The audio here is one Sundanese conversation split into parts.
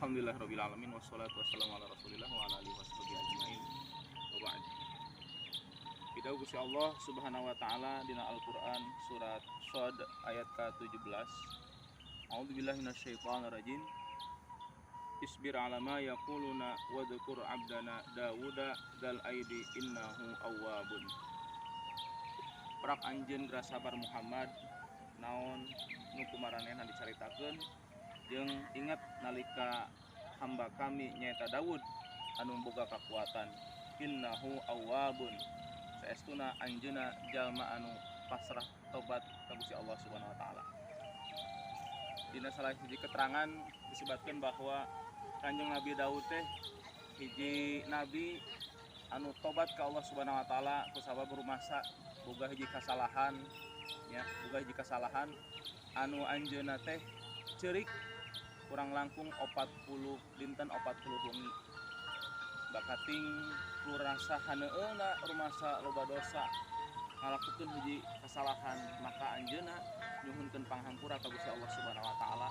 Alhamdulillahirabbil alamin wassalatu wassalamu ala Rasulillah wa ala alihi washabihi ajmain. Wa ba'd. Pidawuh Gusti Allah Subhanahu wa taala dina Al-Qur'an surat Shad ayat ka-17. A'udzubillahi minasyaitonir rajim. Isbir ala ma yaquluna wadhkur 'abdana Dawuda dzal aidi innahu awwabun. Prak anjeun geura sabar Muhammad naon nu kumaranehna dicaritakeun jeung ingat nalika hamba kami nyaeta Daud anu boga kakuatan innahu awwabun saestuna anjeunna jalma anu pasrah tobat ka Gusti Allah Subhanahu wa taala. Dina salah hiji keterangan disebutkan bahwa Kanjeng Nabi Daud teh hiji nabi anu tobat ka Allah Subhanahu wa taala kusabab rumasa boga hiji kasalahan ya, boga hiji kasalahan anu anjeunna teh ceurik kurang langkung 40 dinten 40 wengi. Bakating ku rasa haneueuna rumasa loba dosa ngalakukeun hiji kasalahan maka anjeunna nyuhunkeun panghampura ka Gusti Allah Subhanahu wa taala.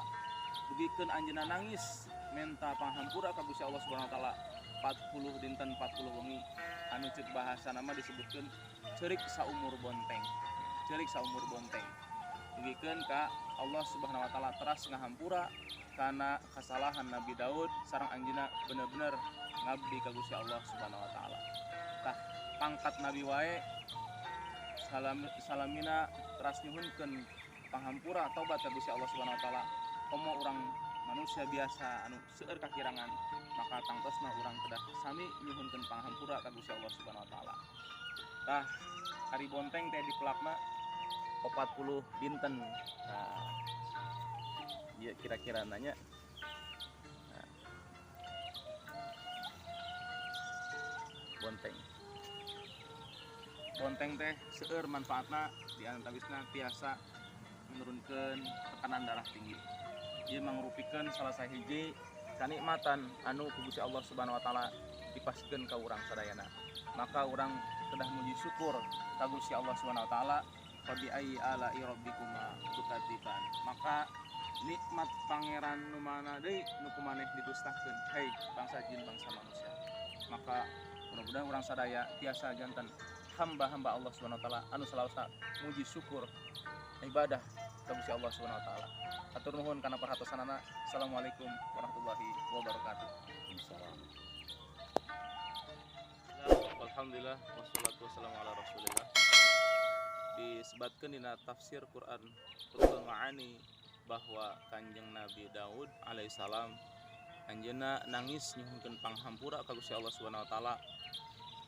Dugikeun anjeunna nangis menta panghampura ka Gusti Allah Subhanahu wa taala 40 dinten 40 wengi anu ceuk bahasana mah disebutkeun ceurik saumur bonteng. Ceurik saumur bonteng. Dugikeun ka Allah Subhanahu wa taala teras ngahampura kana kasalahan Nabi Daud sareng anjeunna bener-bener ngabdi ka Gusti Allah Subhanahu wa taala. Tah pangkat nabi wae salamina teras nyuhunkeun panghampura taubat ka Gusti Allah Subhanahu wa taala. Komo urang manusia biasa anu seueur kakirangan maka tangtosna urang kedah sami nyuhunkeun panghampura ka Gusti Allah Subhanahu wa taala. Tah ari bonteng teh dipelakna 40 dinten. Nah, ieu kira-kira nanya. Nah, bonteng. Bonteng teh seueur manfaatna di antawisna tiasa menurunkan tekanan darah tinggi. Ieu mangrupikeun salah sahiji kanikmatan anu ku Gusti Allah Subhanahu wa taala dipasikeun ka urang sadayana. Maka urang kedah muji syukur ka Gusti Allah Subhanahu wa taala fa bi ayyi ala'i rabbikuma tukadziban. Maka nikmat pangeran nu mana deui nu kumaneh didustakeun, hei bangsa jin bangsa manusia. Maka mudah-mudahan urang sadaya tiasa janten hamba-hamba Allah Subhanahu wa taala anu salawasna muji syukur ibadah ka Gusti Allah Subhanahu wa taala. Hatur nuhun kana perhatosanana. Assalamualaikum warahmatullahi wabarakatuh. Waalaikumsalam. Alhamdulillah wassalatu wassalamu ala Rasulillah. Disebutkan dina tafsir Quran Ruhul Ma'ani bahwa Kanjeng Nabi Daud alaihissalam anjeunna nangis nyuhunkeun panghampura ka Gusti Allah Subhanahu wa taala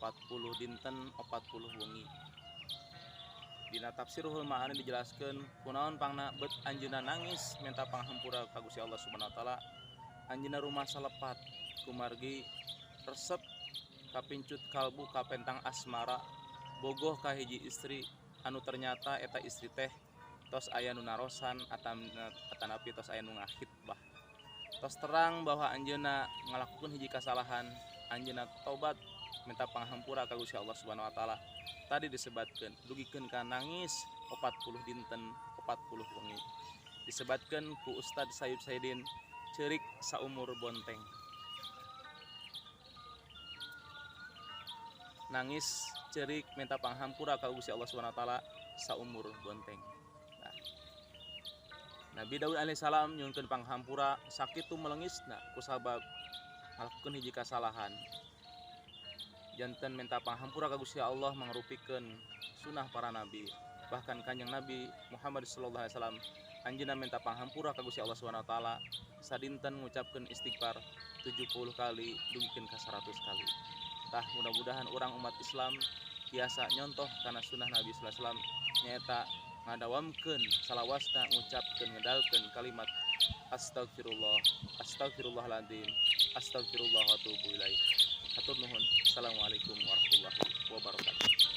40 dinten 40 wengi. Dina tafsir Ruhul Ma'ani dijelaskeun kunaon pangna bet anjeunna nangis minta panghampura ka Gusti Allah Subhanahu wa taala. Anjeunna rumasa lepat kumargi resep kapincut kalbu kapentang asmara bogoh ka hiji istri anu ternyata eta istri teh tos aya nu narosan atanapi tos aya nu ngahitbah. Tos terang bahwa anjeunna ngalakukeun hiji kasalahan, anjeunna tobat minta panghampura ka Gusti Allah Subhanahu wa taala. Tadi disebatkeun dugikeun ka nangis 40 dinten 40 wengi. Disebatkeun ku Ustad Sayub Saidin ceurik saumur bonteng. Nangis ceurik minta panghampura ka Gusti Allah Subhanahu wa taala saumur bonteng. Nah, Nabi Daud alaihissalam nyuhunkeun panghampura sakitu melengisna kusabab ngalakukeun hiji kasalahan. Janten minta panghampura ka Gusti Allah mangrupikeun sunah para nabi. Bahkan Kanjeng Nabi Muhammad sallallahu alaihi wasallam anjeunna minta panghampura ka Gusti Allah Subhanahu wa taala sadinten ngucapkeun istighfar 70 kali dugikeun ka 100 kali. Tah mudah-mudahan urang umat Islam biasa nyontoh kana sunnah Nabi sallallahu alaihi wasallam nyaeta ngadawamkeun salawasna ngucapkeun ngedalkeun kalimat astagfirullah, astagfirullahaladzim, astagfirullah wa atubu ilaih. Hatur nuhun. Assalamualaikum warahmatullahi wabarakatuh.